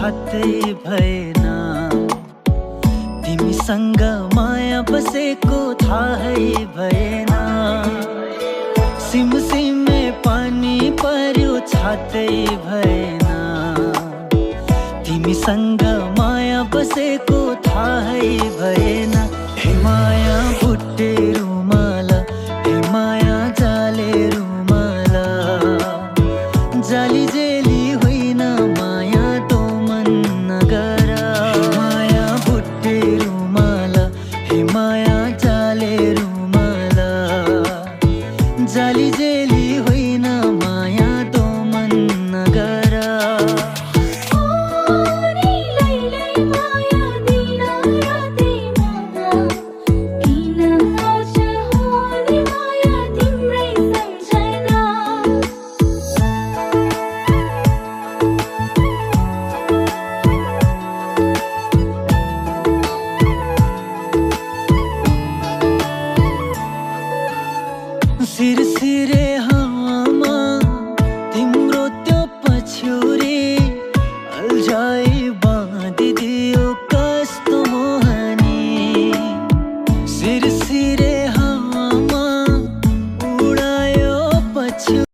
छातै भएन। तिमीसँग माया बसेको थाहै भएन। सिमसिमे पानी पर्यो छातै भएन। तिमीसँग माया बसेको थाहै भएन। हे माया बुट्टे रुमाला, हे माया जाले रुमाला, जाली जेली हुई